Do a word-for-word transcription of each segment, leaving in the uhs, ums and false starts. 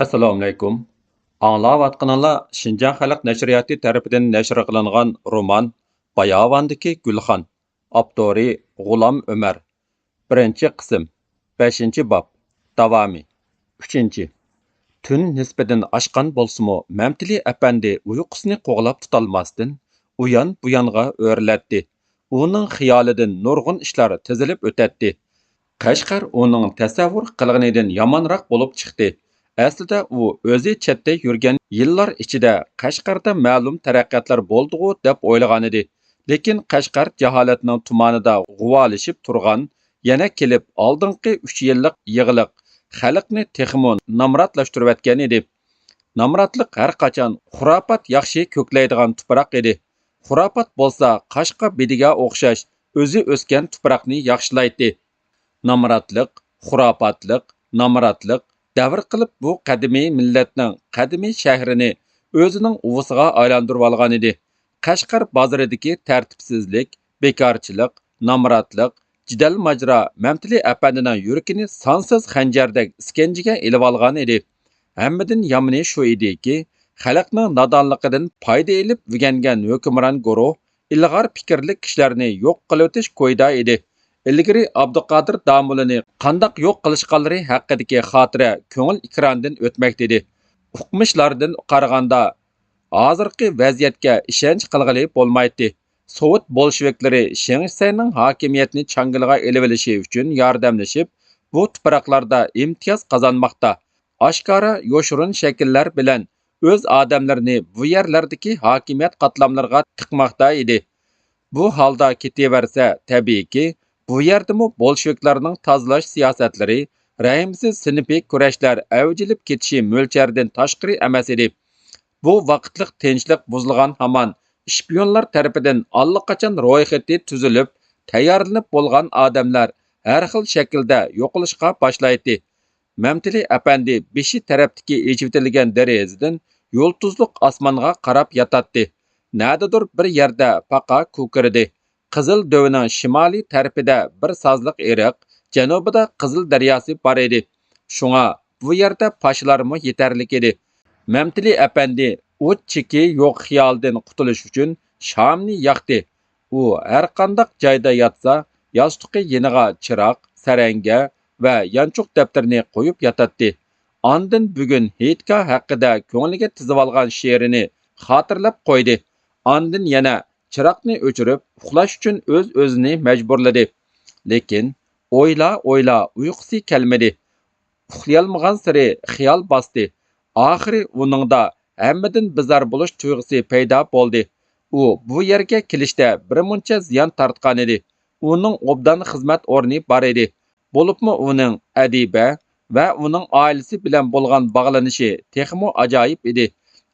ئەسسالامۇئەلەيكۇم. ئاڭلاۋاتقىنىڭلار شىنجاڭ خەلق نەشرىياتى تەرىپىدىن نەشر قىلىنغان رومان باياۋاندىكى گۈلخان. ئاپتورى غۇلام ئۆمەر. بىرىنچى قىسىم. بەشىنچى باب. داۋامى. ئۈچىنچى. تۈن نىسپىدىن ئاشقان بولسىمۇ، مەمتىلى ئەپەندى ئۇيقۇسىنى قوغلاپ تۇتالماستىن، ئۇيان-بۇيانغا ئۆرۈلەتتى. ئۇنىڭ خىيالىدىن نۇرغۇن ئىشلار تىزىلىپ ئۆتەتتى. قەشقەر ئۇنىڭ تەسەۋۋۇر قىلغىنىدىن يامانراق بولۇپ چىقتى. ئەسلىدە ئۇ ئۆزى چەتتە يۈرگەن يىللار ئىچىدە قەشقەردە مەلۇم تەرەققىياتلار بولدىغۇ دەپ ئويلىغانىدى. لېكىن قەشقەر جاھالەتنىڭ تۇمانىدا غۇۋالىشىپ تۇرغان، يەنە كېلىپ ئالدىنقى ئۈچ يىللىق يىغلىق خەلقنى تېخىمۇ نامراتلاشتۇرۇۋەتكەن ئىدى. نامراتلىق ھەرقاچان خۇراپات ياخشى كۆكلەيدىغان تۇپراق ئىدى. خۇراپات بولسا قاشقا بېدىگە ئوخشاش ئۆزى ئۆسكەن تۇپراقنى ياخشىلايتتى. نامراتلىق، خۇراپاتلىق، نامراتلىق دەۋر قىلىپ بۇ قەدىمىي مىللەتنىڭ قەدىمىي شەھىرىنى ئۆزىنىڭ ئۇۋىسىغا ئايلاندۇرۇۋالغانىدى. قەشقەر بازىرىدىكى تەرتىپسىزلىك، بىكارچىلىق، نامراتلىق، جېدەل-ماجىرا مەمتىلى ئەپەندىنىڭ يۈرىكىنى سانسىز خەنجەردەك ئىسكەنجىگە ئېلىۋالغان ئىدى. ھەممىدىن يامىنى شۇ ئىدىكى، خەلقنىڭ نادانلىقىدىن پايدا ئېلىپ ئۆگەنگەن ھۆكۈمران گۇرۇھ ئىلغار پىكىرلىك كىشىلەرنى يوق قىلىۋېتىش كويىدا ئىدى. ئىلگىرى ئابدۇقادىر دامولىنى قانداق يوق قىلىشقانلىرى ھەققىدىكى خاتىرە كۆڭۈل ئېكراندىن ئۆتمەكتە ئىدى. ئۇقمۇشلاردىن قارىغاندا، ھازىرقى ۋەزىيەتكە ئىشەنچ قىلغىلى بولمايتتى. سوۋېت بولشېۋىكلىرى شېڭ شىسەينىڭ ھاكىمىيەتنى چاڭگىلىغا ئېلىۋېلىشى ئۈچۈن ياردەملىشىپ، بۇ تۇپراقلاردا ئىمتىياز قازانماقتا. ئاشكارا يوشۇرۇن شەكىللەر بىلەن ئۆز ئادەملىرىنى بۇ يەرلەردىكى ھاكىمىيەت قاتلاملىرىغا تىقماقتا ئىدى. بۇ ھالدا كېتىۋەرسە، تەبىئىيكى، بۇ يەردىمۇ بولشېۋىكلارنىڭ تازىلاش سىياسەتلىرى، رەھىمسىز سىنىپىي كۈرەشلەر ئەۋج ئېلىپ كېتىشى مۆلچەردىن تاشقىرى ئەمەس ئىدى. بۇ ۋاقىتلىق تىنچلىق بۇزۇلغان ھامان، شپىيونلار تەرىپىدىن ئاللىقاچان رويخېتى تۈزۈلۈپ، تەييارلىنىپ بولغان ئادەملەر ھەر خىل شەكىلدە يوقىلىشقا باشلايتتى. مەمتىلى ئەپەندى بېشى تەرەپتىكى ئېچىۋېتىلگەن دېرىزىدىن يۇلتۇزلۇق ئاسمانغا قاراپ ياتاتتى. نەدىدۇر بىر يەردە پاقا كۇكىرىدى. قىزىل دۆۋىنىڭ شىمالىي تەرىپىدە بىر سازلىق ئېرىق، جەنۇبىدا قىزىل دەرياسى بار ئىدى. شۇڭا بۇ يەردە پاشىلارمۇ يېتەرلىك ئىدى. مەمتىلى ئەپەندى ئۇچ-چېكى يوق خىيالدىن قۇتۇلۇش ئۈچۈن شامنى ياقتى. ئۇ ھەرقانداق جايدا ياتسا، ياستۇقى يېنىغا چىراغ، سەرەڭگە ۋە يانچۇق دەپتىرىنى قويۇپ ياتاتتى. ئاندىن بۈگۈن ھېيتگاھ ھەققىدە كۆڭلىگە تىزىۋالغان شېئىرىنى خاتىرىلەپ قويدى. ئاندىن يەنە چىراغنى ئۆچۈرۈپ، ئۇخلاش ئۈچۈن ئۆز-ئۆزىنى مەجبۇرلىدى. لېكىن ئويلا-ئويلا ئۇيقۇسى كەلمىدى. ئۇخلىيالمىغانسېرى خىيال باستى. ئاخىرى ئۇنىڭدا ھەممىدىن بىزار بولۇش تۇيغۇسى پەيدا بولدى. ئۇ بۇ يەرگە كېلىشتە بىرمۇنچە زىيان تارتقانىدى. ئۇنىڭ ئوبدان خىزمەت ئورنى بار ئىدى. بولۇپمۇ ئۇنىڭ ئەدىبە ۋە ئۇنىڭ ئائىلىسى بىلەن بولغان باغلىنىشى تېخىمۇ ئاجايىپ ئىدى.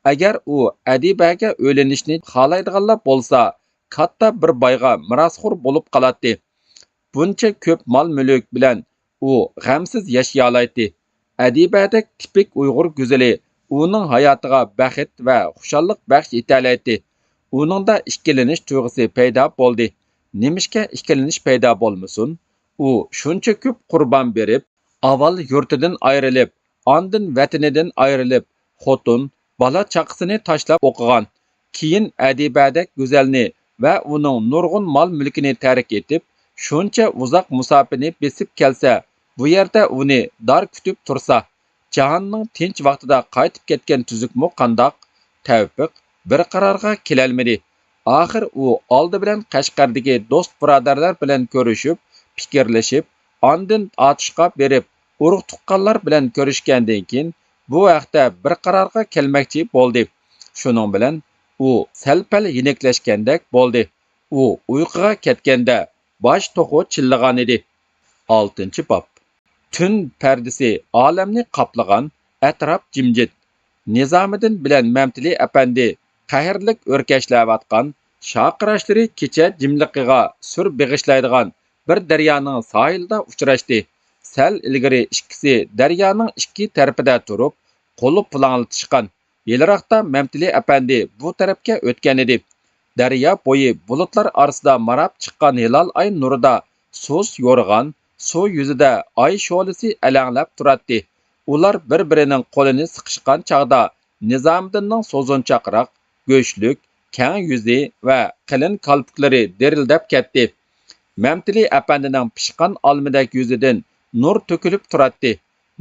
ئەگەر ئۇ ئەدىبەگە ئۆيلىنىشنى خالايدىغانلا بولسا، كاتتا بىر بايغا مىراسخور بولۇپ قالاتتى. بۇنچە كۆپ مال-مۈلۈك بىلەن ئۇ غەمسىز ياشىيالايتتى. ئەدىبەدەك تىپىك ئۇيغۇر گۈزىلى ئۇنىڭ ھاياتىغا بەخت ۋە خۇشاللىق بەخش ئېتەلەيتتى. ئۇنىڭدا ئىككىلىنىش تۇيغۇسى پەيدا بولدى. نېمىشقا ئىككىلىنىش پەيدا بولمىسۇن؟ ئۇ شۇنچە كۆپ قۇربان بېرىپ، ئاۋۋال يۇرتىدىن ئايرىلىپ، ئاندىن ۋەتىنىدىن ئايرىلىپ، خوتۇن، بالا-چاقىسىنى تاشلاپ ئوقۇغان، كېيىن ئەدىبەدەك گۈزەلنى ۋە ئۇنىڭ نۇرغۇن مال-مۈلكىنى تەرك ئېتىپ، شۇنچە ئۇزاق مۇساپىنى بېسىپ كەلسە، بۇ يەردە ئۇنى دار كۈتۈپ تۇرسا، جاھاننىڭ تىنچ ۋاقتىدا قايتىپ كەتكەن تۈزۈكمۇ قانداق؟ تەۋپىق بىر قارارغا كېلەلمىدى. ئاخىر ئۇ ئالدى بىلەن قەشقەردىكى دوست-بۇرادەرلەر بىلەن كۆرۈشۈپ، پىكىرلىشىپ، ئاندىن ئاتۇشقا بېرىپ، ئۇرۇق-تۇغقانلار بىلەن كۆرۈشكەندىن كېيىن، بۇ ھەقتە بىر قارارغا كەلمەكچى بولدى. شۇنىڭ بىلەن ئۇ سەل-پەل يېنىكلەشكەندەك بولدى. ئۇ ئۇيقۇغا كەتكەندە باش توخۇ چىللىغانىدى. ئالتىنچى باب. تۈن پەردىسى ئالەمنى قاپلىغان، ئەتراپ جىمجىت. نىزامىدىن بىلەن مەمتىلى ئەپەندى قەھەرلىك ئۆركەشلەۋاتقان، شاقىراشلىرى كېچە جىملىقىغا سۈر بېغىشلايدىغان بىر دەريانىڭ ساھىلىدا ئۇچراشتى. سەل ئىلگىرى ئىككىسى دەريانىڭ ئىككى تەرىپىدە تۇرۇپ، قولى پۇلاڭلىتىشقان. ھېلىراقتا مەمتىلى ئەپەندى بۇ تەرەپكە ئۆتكەنىدى. دەريا بويى بۇلۇتلار ئارىسىدا ماراپ چىققان ھىلال ئاي نۇرىدا سۇس يورغان، سۇ يۈزىدە ئاي شولىسى ئەلەڭلەپ تۇراتتى. ئۇلار بىر-بىرىنىڭ قولىنى سىقىشقان چاغدا نىزامىدىننىڭ سوزۇنچاقراق، گۆشلۈك، كەڭ يۈزى ۋە قېلىن كالپۇكلىرى دىرىلدەپ كەتتى. مەمتىلى ئەپەندىنىڭ پىشقان ئالمىدەك يۈزىدىن نۇر تۆكۈلۈپ تۇراتتى.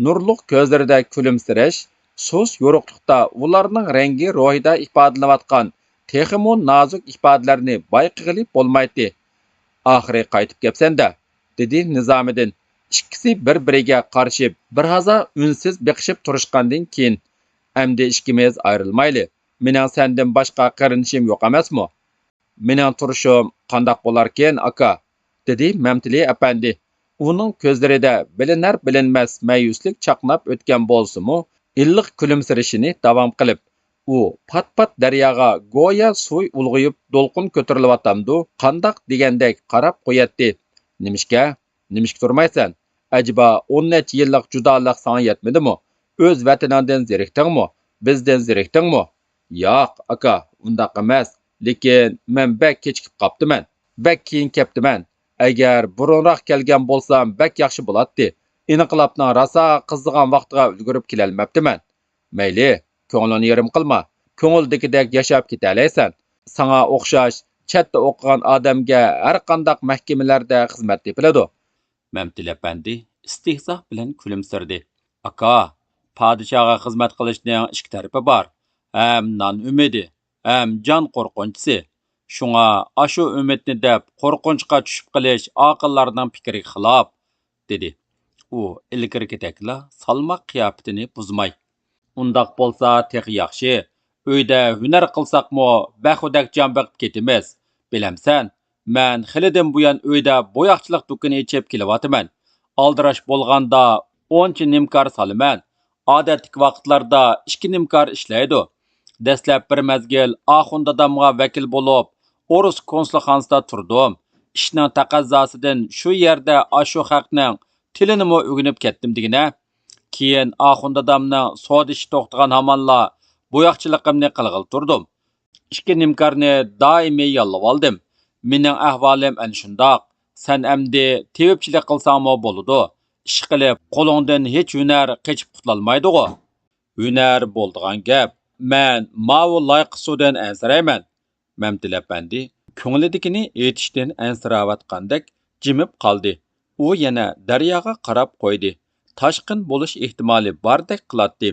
نۇرلۇق كۆزلىرىدە كۈلۈمسىرەش، سۇس يورۇقلۇقتا ئۇلارنىڭ رەڭگى روھىدا ئىپادىلەۋاتقان تېخىمۇ نازۇك ئىپادىلەرنى بايقىغىلى بولمايتتى. «ئاخىرى قايتىپ كەپسەن-دە»، دېدى نىزامىدىن. ئىككىسى بىر-بىرىگە قارىشىپ، بىر ھازا ئۈنسىز بېقىشىپ تۇرۇشقاندىن كېيىن، «ئەمدى ئىككىمىز ئايرىلمايلى. مېنىڭ سەندىن باشقا قېرىندىشىم يوق ئەمەسمۇ؟» «مېنىڭ تۇرۇشۇم قانداق بولاركىن، ئاكا؟» دېدى مەمتىلى ئەپەندى. ئۇنىڭ كۆزلىرىدە بىلىنەر-بىلىنمەس مەيۈسلۈك چاقناپ ئۆتكەن بولسىمۇ، ئىللىق كۈلۈمسىرىشىنى داۋام قىلىپ، ئۇ پات-پات دەرياغا گويا سۇ ئۇلغىيىپ دولقۇن كۆتۈرۈلۈۋاتامدۇ، قانداق دېگەندەك قاراپ قوياتتى. «نېمىشقا؟ نېمىشقا تۇرمايسەن؟ ئەجەبا ئون نەچچە يىللىق جۇدالىق ساڭا يەتمىدىمۇ؟ ئۆز ۋەتىنىڭدىن زېرىكتىڭمۇ؟ بىزدىن زېرىكتىڭمۇ؟» «ياق، ئاكا، ئۇنداق ئەمەس. لېكىن مەن بەك كېچىكىپ قاپتىمەن. بەك كېيىن كەپتىمەن. ئەگەر بۇرۇنراق كەلگەن بولسام، بەك ياخشى بولاتتى. ئىنقىلابنىڭ راسا قىزىغان ۋاقتىغا ئۈلگۈرۈپ كېلەلمەپتىمەن.» «مەيلى، كۆڭلۈڭنى يېرىم قىلما. كۆڭۈلدىكىدەك ياشاپ كېتەلەيسەن. ساڭا ئوخشاش چەتتە ئوقۇغان ئادەمگە ھەرقانداق مەھكىمىلەردە خىزمەت تېپىلىدۇ.» مەمتىلى ئەپەندى ئىستېھزا بىلەن كۈلۈمسىرىدى. «ئاكا، پادىشاھقا خىزمەت قىلىشنىڭ ئىككى تەرىپى بار. ھەم نان ئۈمىدى، ھەم جان قورقۇنچىسى. شۇڭا ئاشۇ ئۈمىدنى دەپ قورقۇنچقا چۈشۈپ قېلىش ئاقىللارنىڭ پىكرىگە خىلاپ.» دېدى. ئۇ ئىلگىرىكىدەكلا سالماق قىياپىتىنى بۇزماي. «ئۇنداق بولسا تېخى ياخشى. ئۆيدە ھۈنەر قىلساقمۇ بەخۇدەك جان بېقىپ كېتىمىز. بىلەمسەن، مەن خېلىدىن بۇيان ئۆيدە بوياقچىلىق دۇكىنى ئېچىپ كېلىۋاتىمەن. ئالدىراش بولغاندا ئونچە نىمكار سالىمەن. ئادەتتىكى ۋاقىتلاردا ئىككى نىمكار ئىشلەيدۇ. دەسلەپ بىر مەزگىل ئاخۇن دادامغا ۋەكىل بولۇپ، ئورۇس كونسۇلخانىسىدا تۇردۇم. ئىشنىڭ تەقەززاسىدىن شۇ يەردە ئاشۇ خەقنىڭ تىلىنىمۇ ئۆگىنىپ كەتتىم دېگىنە. كېيىن ئاخۇن دادامنىڭ سودا ئىشى توختىغان ھامانلا بوياقچىلىقىمنى قىلغىلى تۇردۇم. ئىككى نىمكارنى دائىمىي ياللىۋالدىم. مېنىڭ ئەھۋالىم ئەنە شۇنداق. سەن ئەمدى تېۋىپچىلىك قىلساڭمۇ بولىدۇ. ئىشقىلىپ، قولۇڭدىن ھېچ ھۈنەر قېچىپ قۇتۇلالمايدىغۇ.» «ھۈنەر بولىدىغان گەپ. مەن ماۋۇ لايقا سۇدىن ئەنسىرەيمەن.» مەمتىلى ئەپەندى كۆڭلىدىكىنى ئېيتىشتىن ئەنسىرەۋاتقاندەك جىمىپ قالدى. ئۇ يەنە دەرياغا قاراپ قويدى. تاشقىن بولۇش ئېھتىمالى باردەك قىلاتتى.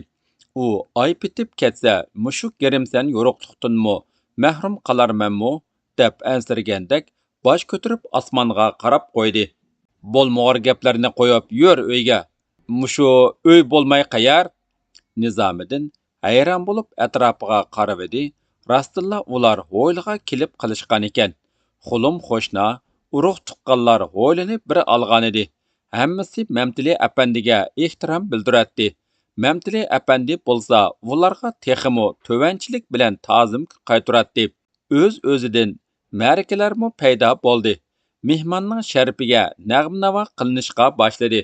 ئۇ ئاي پېتىپ كەتسە، مۇشۇ گىرىمسەن يورۇقلۇقتىنمۇ مەھرۇم قالارمەنمۇ دەپ ئەنسىرىگەندەك باش كۆتۈرۈپ ئاسمانغا قاراپ قويدى. «بولمىغۇر گەپلەرنى قويۇپ يۈر ئۆيگە. مۇشۇ ئۆي بولماي قەيەر؟» نىزامىدىن ھەيران بولۇپ ئەتراپىغا قارىۋىدى. راستتىنلا ئۇلار ھويلىغا كېلىپ قېلىشقان ئىكەن. خۇلۇم قوشنا، ئۇرۇق تۇغقانلار ھويلىنى بىر ئالغانىدى. ھەممىسى مەمتىلى ئەپەندىگە ئېھتىرام بىلدۈرەتتى. مەمتىلى ئەپەندى بولسا ئۇلارغا تېخىمۇ تۆۋەنچىلىك بىلەن تازىم قايتۇراتتى. ئۆز-ئۆزىدىن مەرىكىلەرمۇ پەيدا بولدى. مېھماننىڭ شەرىپىگە نەغمە-ناۋا قىلىنىشقا باشلىدى.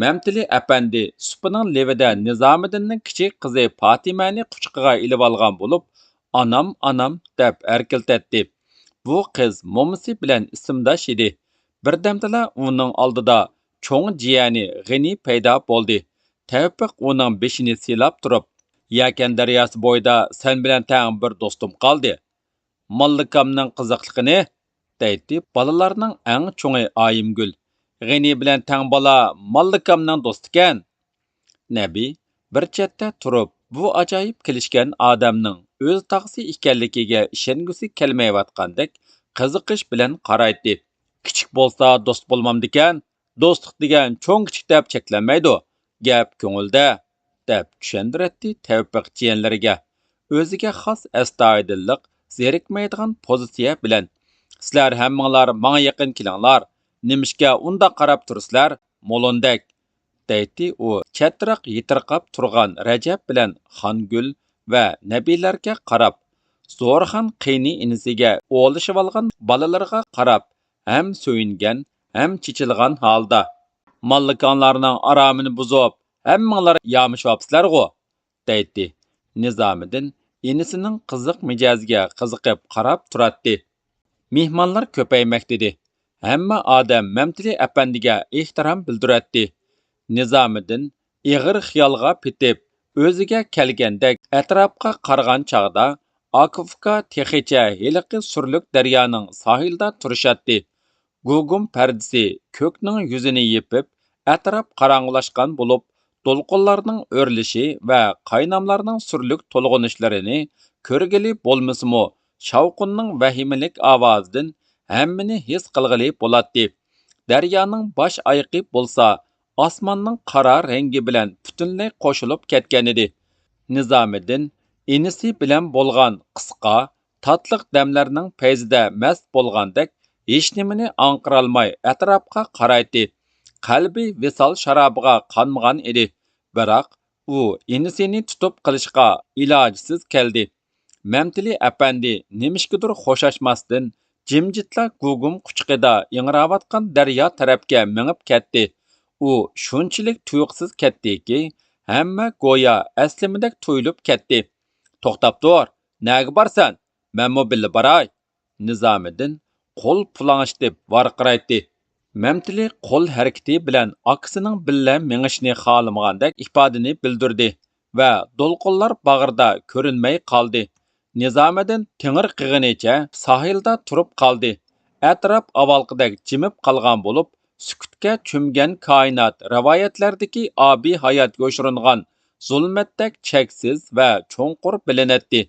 مەمتىلى ئەپەندى سۇپىنىڭ لېۋىدە نىزامىدىننىڭ كىچىك قىزى پاتىمەنى قۇچىقىغا ئېلىۋالغان بولۇپ، «ئانام، ئانام» دەپ ئەركىلىتەتتى. بۇ قىز مومىسى بىلەن ئىسىمداش ئىدى. بىردەمدىلا ئۇنىڭ ئالدىدا چوڭ جىيەنى غېنى پەيدا بولدى. تەۋپىق ئۇنىڭ بېشىنى سىيلاپ تۇرۇپ، «يەكەن دەرياسى بويىدا سەن بىلەن تەڭ بىر دوستۇم قالدى. ماللىكامنىڭ قىزىقلىقىنى» دەيتتى بالىلارنىڭ ئەڭ چوڭى ئايىمگۈل. «غېنى بىلەن تەڭ بالا ماللىكامنىڭ دوستىكەن.» نەبى بىر چەتتە تۇرۇپ، بۇ ئاجايىپ كېلىشكەن ئادەمنىڭ ئۆز تاغىسى ئىكەنلىكىگە ئىشەنگۈسى كەلمەيۋاتقاندەك قىزىقىش بىلەن قارايتتى. «كىچىك بولسا دوست بولمامدىكەن، دوستلۇق دېگەن چوڭ-كىچىك دەپ چەكلەنمەيدۇ، گەپ كۆڭۈلدە» دەپ چۈشەندۈرەتتى تەۋپىق جىيەنلىرىگە. ئۆزىگە خاس ئەستايىدىللىق، زېرىكمەيدىغان پوزىتسىيە بىلەن، «سىلەر ھەممىڭلار ماڭا يېقىن كېلىڭلار، نېمىشقا ئۇنداق قاراپ تۇرىسىلەر، مولۇندەك؟» دەيتتى ئۇ چەترەك يېتىرقاپ تۇرغان رەجەپ بىلەن خانگۈل ۋە نەبىلەرگە قاراپ، زورخان قېينى ئىنىسىگە ئولىشىۋالغان بالىلىرىغا قاراپ، ھەم سۆيۈنگەن، ھەم چېچىلغان ھالدا، «ماللىكاڭلارنىڭ ئارامىنى بۇزۇپ، ھەممىڭلار يامىشىۋاپسىلەرغۇ؟» دەيتتى. نىزامىدىن ئىنىسىنىڭ قىزىق مىجەزىگە قىزىقىپ قاراپ تۇراتتى. مېھمانلار كۆپەيمەكتىدى. ھەممە ئادەم مەمتىلى ئەپەندىگە ئېھتىرام بىلدۈرەتتى. نىزامىدىن ئېغىر خىيالغا پېتىپ، ئۆزىگە كەلگەندەك ئەتراپقا قارىغان چاغدا، ئاكا-ئۇكا تېخىچە ھېلىقى سۈرلۈك دەريانىڭ ساھىلدا تۇرۇشاتتى. گۇگۇم پەردىسى كۆكنىڭ يۈزىنى يېپىپ، ئەتراپ قاراڭغۇلاشقان بولۇپ، دولقۇنلارنىڭ ئۆرلىشى ۋە قايناملارنىڭ سۈرلۈك تولغىنىشلىرىنى كۆرگىلى بولمىسىمۇ، شاۋقۇننىڭ ۋەھىمىلىك ئاۋازىدىن ھەممىنى ھېس قىلغىلى بولاتتى. دەريانىڭ باش ئايىقى بولسا ئاسماننىڭ قارا رەڭگى بىلەن پۈتۈنلەي قوشۇلۇپ كەتكەنىدى. نىزامىدىن ئىنىسى بىلەن بولغان قىسقا، تاتلىق دەملەرنىڭ پەيزىدە مەست بولغاندەك، ھېچنېمىنى ئاڭقىرالماي ئەتراپقا قارايتتى. قەلبى ۋىسال شارابىغا قانمىغان ئىدى، بىراق ئۇ ئىنىسىنى تۇتۇپ قېلىشقا ئىلاجسىز كەلدى. مەمتىلى ئەپەندى نېمىشقىدۇر خوشاشماستىن، جىمجىتلا گۇگۇم قۇچىقىدا ئىڭراۋاتقان دەريا تەرەپكە مېڭىپ كەتتى. ئۇ شۇنچىلىك تۇيۇقسىز كەتتىكى، ھەممە گويا ئەسلىمىدەك تۇيۇلۇپ كەتتى. توختاپ تۇر، نەگە بارىسەن؟ مەنمۇ بىللە باراي. نىزامىدىن قول پۇلاڭشىتىپ ۋارقىرايتتى. مەمتىلى قول ھەرىكىتى بىلەن ئاكىسىنىڭ بىللە مېڭىشىنى خالىمىغاندەك ئىپادىنى بىلدۈردى ۋە دولقۇنلار باغرىدا كۆرۈنمەي قالدى. نىزامىدىن تېڭىرقىغىنىچە ساھىلدا تۇرۇپ قالدى. ئەتراپ ئاۋۋالقىدەك جىمىپ قالغان بولۇپ، سۈكۈتكە چۆمگەن كائىنات رىۋايەتلەردىكى ئابىي ھايات يوشۇرۇنغان زۇلمەتتەك چەكسىز ۋە چوڭقۇر بىلىنەتتى.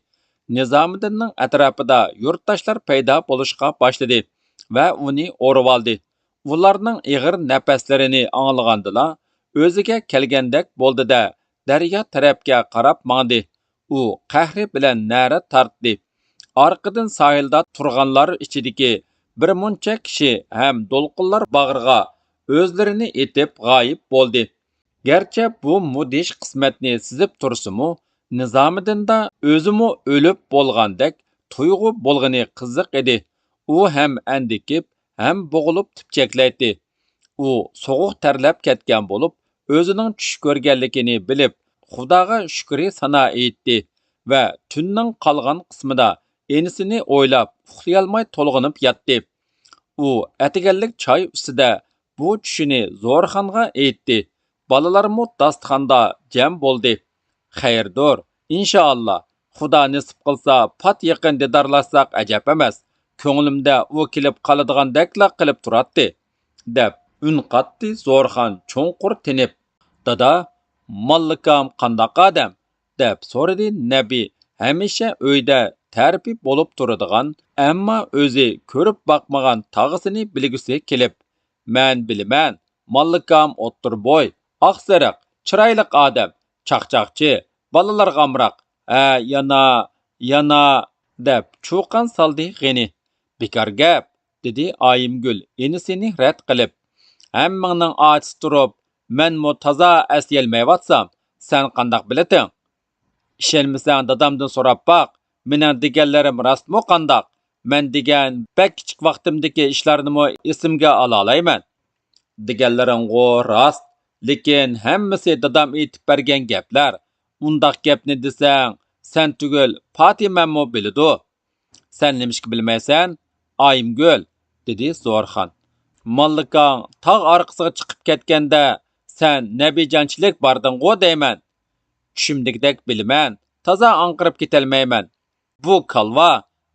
نىزامىدىننىڭ ئەتراپىدا يۇرتداشلار پەيدا بولۇشقا باشلىدى ۋە ئۇنى ئورىۋالدى. ئۇلارنىڭ ئېغىر نەپەسلىرىنى ئاڭلىغاندىلا، ئۆزىگە كەلگەندەك بولدى-دە، دەريا تەرەپكە قاراپ ماڭدى. ئۇ قەھرى بىلەن نەرە تارتتى. ئارقىدىن ساھىلدا تۇرغانلار ئىچىدىكى بىر مۇنچە كىشى ھەم دولقۇنلار باغرىغا ئۆزلىرىنى ئېتىپ غايىب بولدى. گەرچە بۇ مۇدھىش قىسمەتنى سېزىپ تۇرسىمۇ، نىزامىدىندا ئۆزىمۇ ئۆلۈپ بولغاندەك تۇيغۇ بولغىنى قىزىق ئىدى. ئۇ ھەم ئەندىكىپ، ھەم بوغۇلۇپ تىپچەكلەيتتى. ئۇ سوغۇق تەرلەپ كەتكەن بولۇپ، ئۆزىنىڭ چۈش كۆرگەنلىكىنى بىلىپ، خۇداغا شۈكرى سانا ئېيتتى ۋە تۈننىڭ قالغان قىسمىدا ئىنىسىنى ئويلاپ، ئۇخلىيالماي تولغىنىپ ياتتى. ئۇ ئەتىگەنلىك چاي ئۈستىدە بۇ چۈشىنى زورخانغا ئېيتتى. بالىلارمۇ داستىخاندا جەم بولدى. خەيردۇر، ئىنشائاللا، خۇدا نېسىپ قىلسا، پات يېقىن دىدارلاشساق ئەجەب ئەمەس. كۆڭلۈمدە ئۇ كېلىپ قالىدىغاندەكلا قىلىپ تۇراتتى، دەپ ئۈن قاتتى زورخان چوڭقۇر تىنىپ. دادا، ماللىكام قانداق ئادەم؟ دەپ سورىدى نەبى ھەمىشە ئۆيدە تەرىپى بولۇپ تۇرىدىغان، ئەمما ئۆزى كۆرۈپ باقمىغان تاغىسىنى بىلگۈسى كېلىپ. مەن بىلىمەن، ماللىكام ئوتتۇرا بوي، ئاقسېرىق، چىرايلىق ئادەم، چاقچاقچى، بالىلارغا ئامراق. ھە، يانا، يانا، دەپ چۇقان سالدى غېنى. بىكار گەپ، دېدى ئايىمگۈل ئىنىسىنى رەت قىلىپ. ھەممىڭنىڭ ئاچىسى تۇرۇپ، مەنمۇ تازا ئەسلىيەلمەيۋاتسام، سەن قانداق بىلىتىڭ؟ ئىشەنمىسەڭ دادامدىن سوراپ باق، مېنىڭ دېگەنلىرىم راستمۇ قانداق؟ مەن دېگەن بەك كىچىك ۋاقتىمدىكى ئىشلارنىمۇ ئېسىمگە ئالالايمەن. دېگەنلىرىڭغۇ راست، لېكىن ھەممىسى دادام ئېيتىپ بەرگەن گەپلەر. ئۇنداق گەپنى دېسەڭ، سەن تۈگۈل، پاتىمەممۇ بىلىدۇ. سەن نېمىشقا بىلمەيسەن، ئايىمگۈل؟ دېدى زورخان. ماللىكاڭ تاغ ئارقىسىغا چىقىپ كەتكەندە، سەن نەبىجانچىلىك باردىڭغۇ دەيمەن. چۈشۈمدىكىدەك بىلىمەن، تازا ئاڭقىرىپ كېتەلمەيمەن. بۇ كالۋا،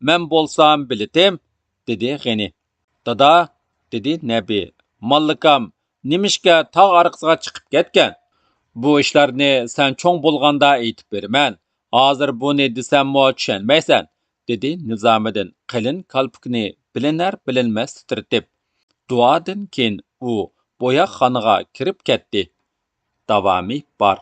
مەن بولسام بىلىتىم، دېدى غېنى. دادا، دېدى نەبى، ماللىكام نېمىشقا تاغ ئارقىسىغا چىقىپ كەتكەن؟ بۇ ئىشلارنى سەن چوڭ بولغاندا ئېيتىپ بېرىمەن. ھازىر بۇنى دېسەممۇ چۈشەنمەيسەن، دېدى نىزامىدىن قېلىن كالپۇكىنى بىلىنەر بىلىنمەس تىترىتىپ. دۇئادىن كېيىن ئۇ بوياقخانىغا كىرىپ كەتتى. داۋامى بار.